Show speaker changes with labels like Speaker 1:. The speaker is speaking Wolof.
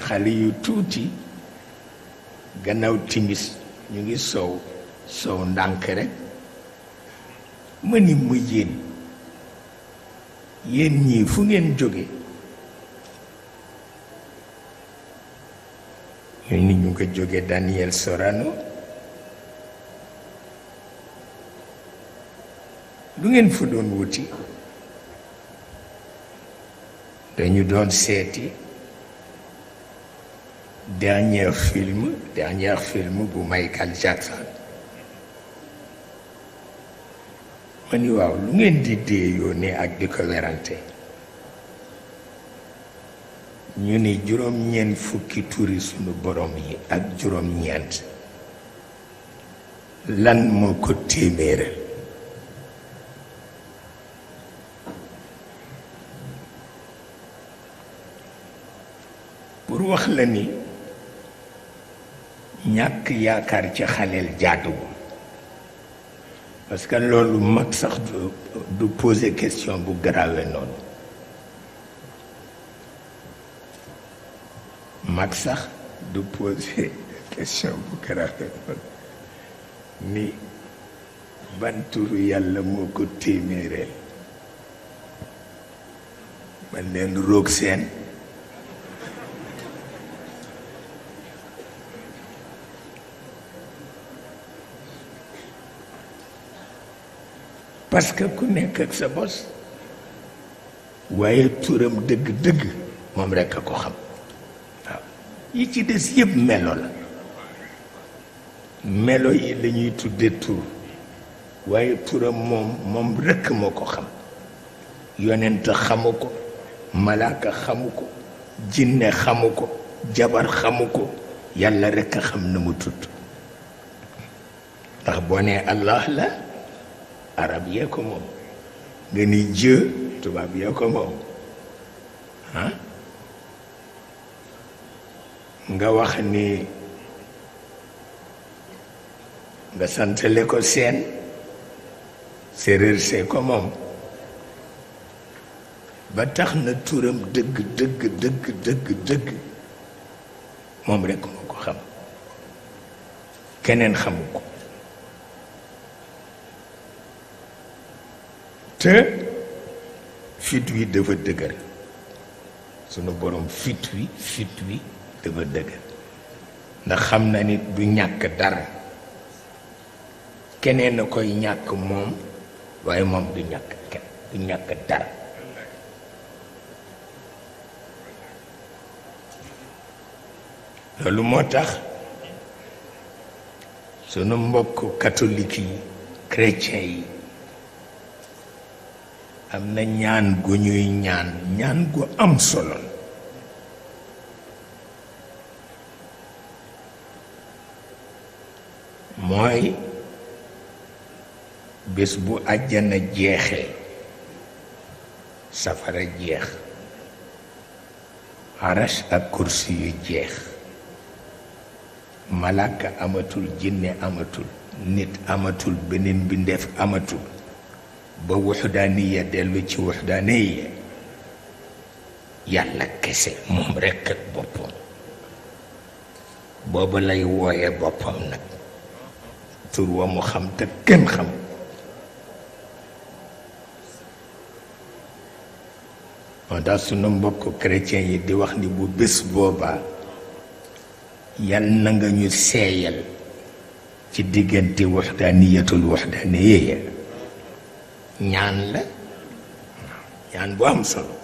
Speaker 1: xale yu tuuti gannaaw timis ñu ngi sow ndànk rek ma ni mu yéen ñii fu ngeen jóge ñu ni ñu ko jóge Daniel Sorano lu ngeen fa doon wuti dañu doon seeti dernier film bu Michael Jackson ma ni waaw lu ngeen di dee yónnee ak di ko werante ñu ni juróom-ñeent fukki turi sunu borom yi ak juróom-ñeent lan moo ko téeméeral pour wax la ni ñàkk yaakaar ci xaleel jaaduwul parce que loolu mag sax du poser question bu grave noonu mag sax du poser question bu grave noonu ni ban turu yàlla moo ko téeméereel man leen roog seen parce que ku nekk ak sa bos waaye turam dëgg-dëgg moom rekk a ko xam waaw yi ci des yëpp melo la melo yi la ñuy tudde tur waaye turam moom rekk moo ko xam yonent xamu ko malaaka xamu ko jinne xamu ko jabar xamu ko yàlla rekk a xam na mu tudd ndax boo nee Allah la arab yee ko moom nga ni Dieu tubaab yee ko moom ah nga wax ni nga santale ko seen séeréer see ko moom ba tax na turam dëgg moom rekk moo ko xam keneen xamu ko te fit wi dafa dëgër sunu borom fit wi dafa dëgër ndax xam na nit du ñàkk dara keneen a koy ñàkk moom waaye moom du ñàkk dara loolu moo tax sunu mbokk catholique yi chrétien yi am na ñaan gu ñuy ñaan gu am solo mooy bés bu àjjana jeexee safara jeex arash ak kursi yu jeex malaaka amatul jinne amatul nit amatul beneen bindeef amatul ba wuxdaaniya dellu ci wuxdaaniya yàlla kese moom rekk ak boppam booba lay wooye boppam nag tur wa mu xam te kenn xam moo tax sunu mbokk chrétien yi di wax ni bu bés boobaa yal na nga ñu seeyal ci diggante wuxdaaniyatul wuxdaaniya ñaan la ñaan bu am solo